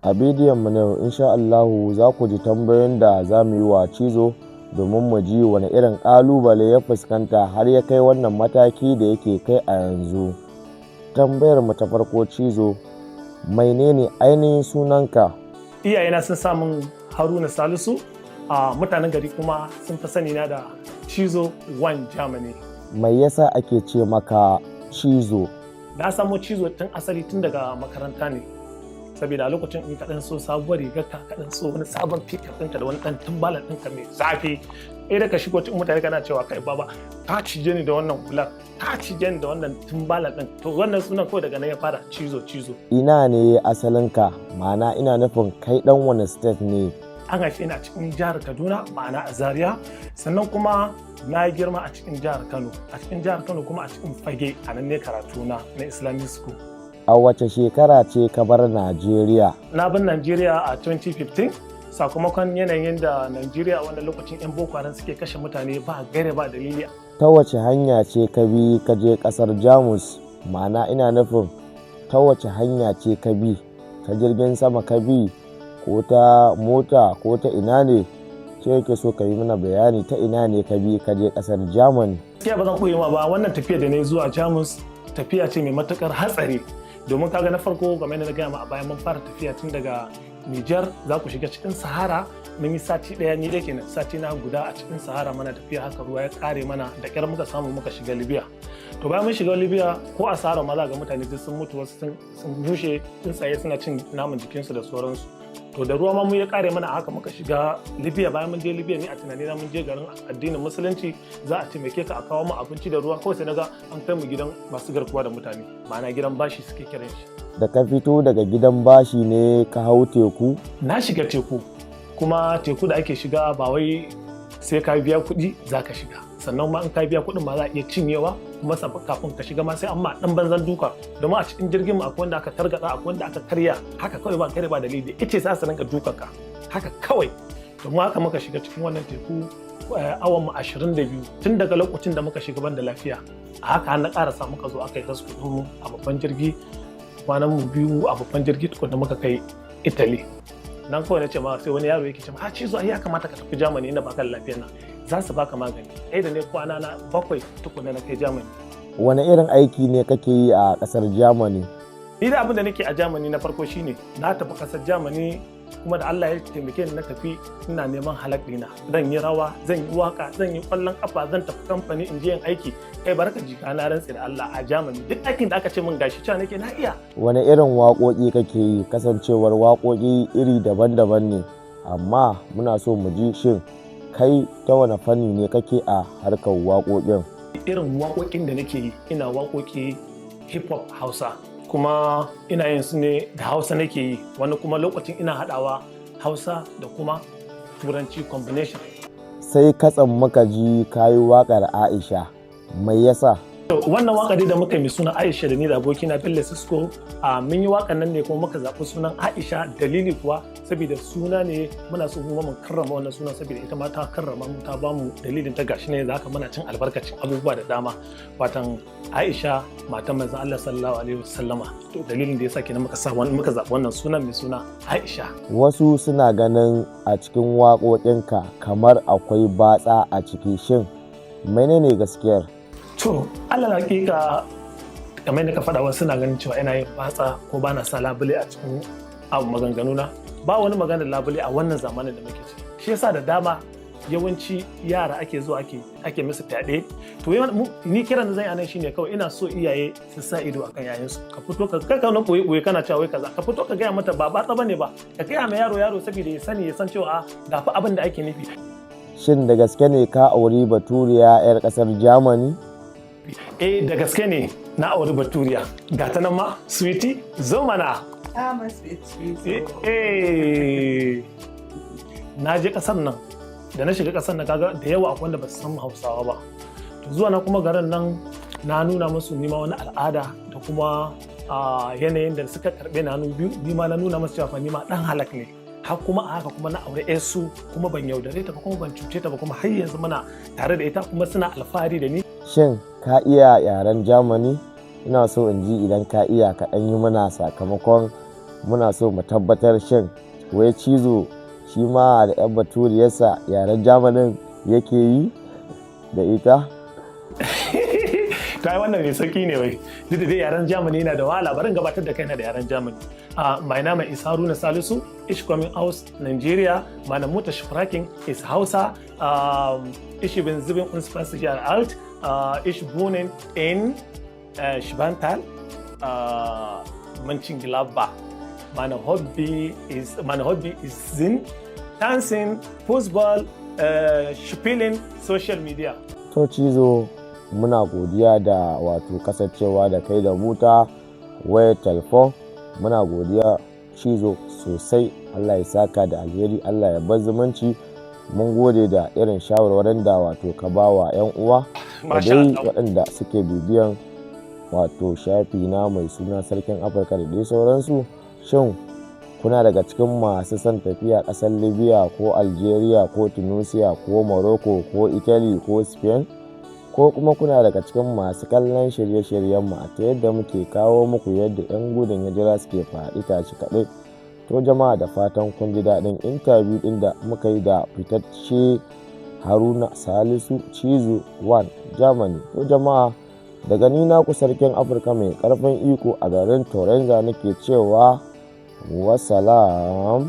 A bidiyon mu na yau, insha Allahu, za ku ji tambayoyin da za mu yi wa Cizo domin mu ji wani irin ƙalubale ya fuskanta har ya kai wannan mataki da yake kai a yanzu. Tambayar mu ta farko, Cizo, menene ainihin sunanka? Iyayena sun sa min Haruna Salisu, a mutanen gari kuma sun fi sani na da Cizo One Germany. Mai yasa ake ce maka Cizo? Na samo Cizo tun asali tun daga makaranta ne, saboda a lokacin in ka dan so sabuwar rigar ka, ka dan so wani sabon pickup ɗinka da wani dan tumbalan ɗinka mai zafi, eh, da ka shigo cikin mutane kana cewa, "Kai baba, ka cije ni da wannan hular, ka cije ni da wannan tumbalan ɗin." To, wannan sunan kawai daga nan ya fara, Cizo, Cizo. Ina ne asalinka? Ma'ana, ina nufin kai dan wani state ne? An haife ni a cikin jihar Kaduna, ma'ana a Zaria. Sannan kuma na girma a cikin jihar Kano, a cikin jihar Kano kuma a cikin Fage. A nan ne karatu na na Islamic school. A wace shekara ce ka bar Najeriya? Na bar Najeriya a 2015, sakamakon yanayin da Najeriya a wannan lokacin 'yan Boko Haram suke kashe mutane ba gaira ba dalili. Ta wace hanya ce ka bi ka je kasar Jamus? Ma'ana, ina nufin ta wace hanya ce ka bi? Ta jirgin sama ka bi, ko ta mota, ko ta ina ne? Ce yake so ka yi mana bayani ta ina ne ka bi ka je kasar Germany. Gaskiya ba zan koyi ma ba, wannan tafiya da na yi zuwa Jamus tafiya ce mai matukar hatsari, domin kaga na farko, game da na gaya ma a baya, mun fara tafiya tun daga Nijar, za ku shiga cikin Sahara. Mun yi sati ɗaya, ni da kenan sati na guda a cikin Sahara mana tafiya haka, ruwa ya kare mana, da kyar muka samu muka shiga Libya. To, bayan mun shiga Libya, ko a Sahara ma za ga mutane duk sun mutu, wasu sun bushe, tsuntsaye suna cin naman jikinsu da sauransu. To, da ruwa ma mu ya kare mana, haka muka shiga Libya. Bayan mun je Libya, ni a tunani na mun je garin addinin Musulunci, za a taimake ka a kawo mu abinci da ruwa. Kawai sai naga an kai mu gidan masu garkuwa da mutane, ma'ana gidan bashi suke kiran shi. Da ka fito daga gidan bashi ne ka hau teku? Na shiga teku, kuma teku da ake shiga ba wai sai ka biya kuɗi za ka shiga. Sannan ma in ka biya kuɗin ma za a iya cinyewa. Kuma kafin ka shiga ma sai an ma ɗan banzan duka, domin a cikin jirgin mu akwai wanda aka targaɗa, akwai wanda aka karya haka kawai ba kare ba dalili, ice sa su rinka dukan ka haka kawai. Domin haka muka shiga cikin wannan teku, awan mu 22. Tun daga lokacin da muka shiga ban da lafiya, a haka har na ƙarasa, muka zo aka yi rasu kuɗin mu a babban jirgi. Kwanan mu 2 a babban jirgi tukuna muka kai Italy. Nan kawai na ce ma, sai wani yaro yake ce ma, "A Cizo, ai ya kamata ka tafi Germany inda baka da lafiyar nan, za su baka magani." Ai da ne kwana na 7 tukuna na kai Germany. Wani irin aiki ne kake yi a kasar Germany? Ni da abin da nake a Germany na farko shine na tafi kasar Germany, kuma da Allah ya taimake ni na tafi, ina neman halak dina. Zan yi rawa, zan yi waka, zan yi kwallon kafa, zan tafi kamfani in je yin aiki. Kai, barka jika, na rantsi da Allah, a Germany duk aikin da aka ce min gashi cewa nake na iya. Wani irin waƙoƙi kake yi? Kasancewar waƙoƙi iri daban-daban ne, amma muna so mu ji, shin kai ta wani fanni ne kake a harkar waƙoƙin? Irin waƙoƙin da nake yi, ina waƙoƙi hip hop Hausa, kuma ina yin su ne da Hausa nake yi, wani kuma lokacin ina haɗawa Hausa da kuma Turanci, combination. Sai katsam muka ji kayi waƙar Aisha, mai yasa? To, wannan waka dai da muka yi mai suna Aisha, da ni da abokina Bello Cisco, a mun yi wakan nan ne kuma muka zaɓi sunan Aisha. Dalili kuwa saboda suna ne muna so kuma mun karrama wannan sunan, saboda ita ma ta karrama mu, ta bamu dalilin ta. Gashi ne zaka muna cin albarkacin abubuwa da dama, watan Aisha matan manzon Allah sallallahu alaihi wasallama. To, dalilin da yasa kenan muka sa wannan, muka zaɓi wannan sunan mai suna Aisha. Wasu suna ganin a cikin waƙoƙinka kamar akwai batsa a ciki, shin menene gaskiyar? To, Allah hakika, kamar yadda ka faɗa, wasu suna ganin cewa ina yin batsa ko bana sa labule a cikin abu maganganuna. Ba wani maganar labule a wannan zamanin da muke ciki. Shi yasa da dama yawanci yara ake zuwa ake musu fyaɗe. To, ni kiran da zan yi anan shine kawai ina so iyaye su sa ido akan yayansu. Ka fito ka kai ka na boye boye kana cewa wai kaza, ka fito ka gaya mata, ba batsa bane ba. Ka gaya ma yaro yaro saboda ya sani, ya san cewa a ga fa abin da ake nufi. Shin da gaske ne ka auri baturiya 'yar ƙasar Germany? Eh, da gaske ne na auri baturiya. Ga ta nan ma, sweetie, zo mana. Ah, my sweet sweet. Eh, na je kasar nan, da na shiga kasar nan, kaga da yawa akwai wanda ba su san Hausawa ba. To, zuwa na kuma garin nan na nuna musu nima wani al'ada da kuma yanayin da suka karɓe na hannu biyu. Nima na nuna musu cewa fa nima dan halak ne. Har kuma a haka kuma na aure su, kuma ban yaudare ta ba, kuma ban cuce ta ba, kuma har yanzu muna tare da ita, kuma suna alfahari da ni. Shin ka iya yaren Germany? Ina so in ji idan ka iya, ka ɗan yi mana, sakamakon Muna so mu tabbatar shin wai Cizo shi ma da 'yan baturiyarsa yaren Jamanin yake yi da ita? Ta yi wannan mai sauki ne wai. Duk da dai yaren Germany yana da wahala, bari in gabatar da kaina da yaren Germany. Mein Name ist Haruna Salisu, ich komme aus Nigeria, meine Muttersprache ist Hausa, ich bin 27 Jahre alt, ich wohne in Schwantal, Mönchengladbach. Meine Hobby ist sind Tanzen, Fußball, Spielen, Social Media. To Cizo, muna godiya da wato kasancewa da kai da mu ta wayar talfon. Muna godiya Cizo sosai. Allah ya saka da alheri, Allah ya bar zumunci. Mun gode da irin shawarwarin da wato ka ba wa 'yan uwa da Masha dai Allah. waɗanda suke bibiyan wato shafi na mai suna Sarkin Afirka da dai sauransu. Shin kuna daga cikin masu son tafiya ƙasar Libya ko Algeria ko Tunisia ko Morocco ko Italy ko Spain? Ko kuma kuna daga cikin masu kallon shirye-shiryenmu a ta yadda muke kawo muku yadda 'yan gudun hijira suke faɗi tashi kaɗai? To jama'a, da fatan kun ji daɗin interview ɗin da muka yi da fitacce Haruna Salisu Cizo 1 Germany. To jama'a, daga ni naku Sarkin Afirka mai ƙarfin iko a garin Torenza nake cewa wasalam.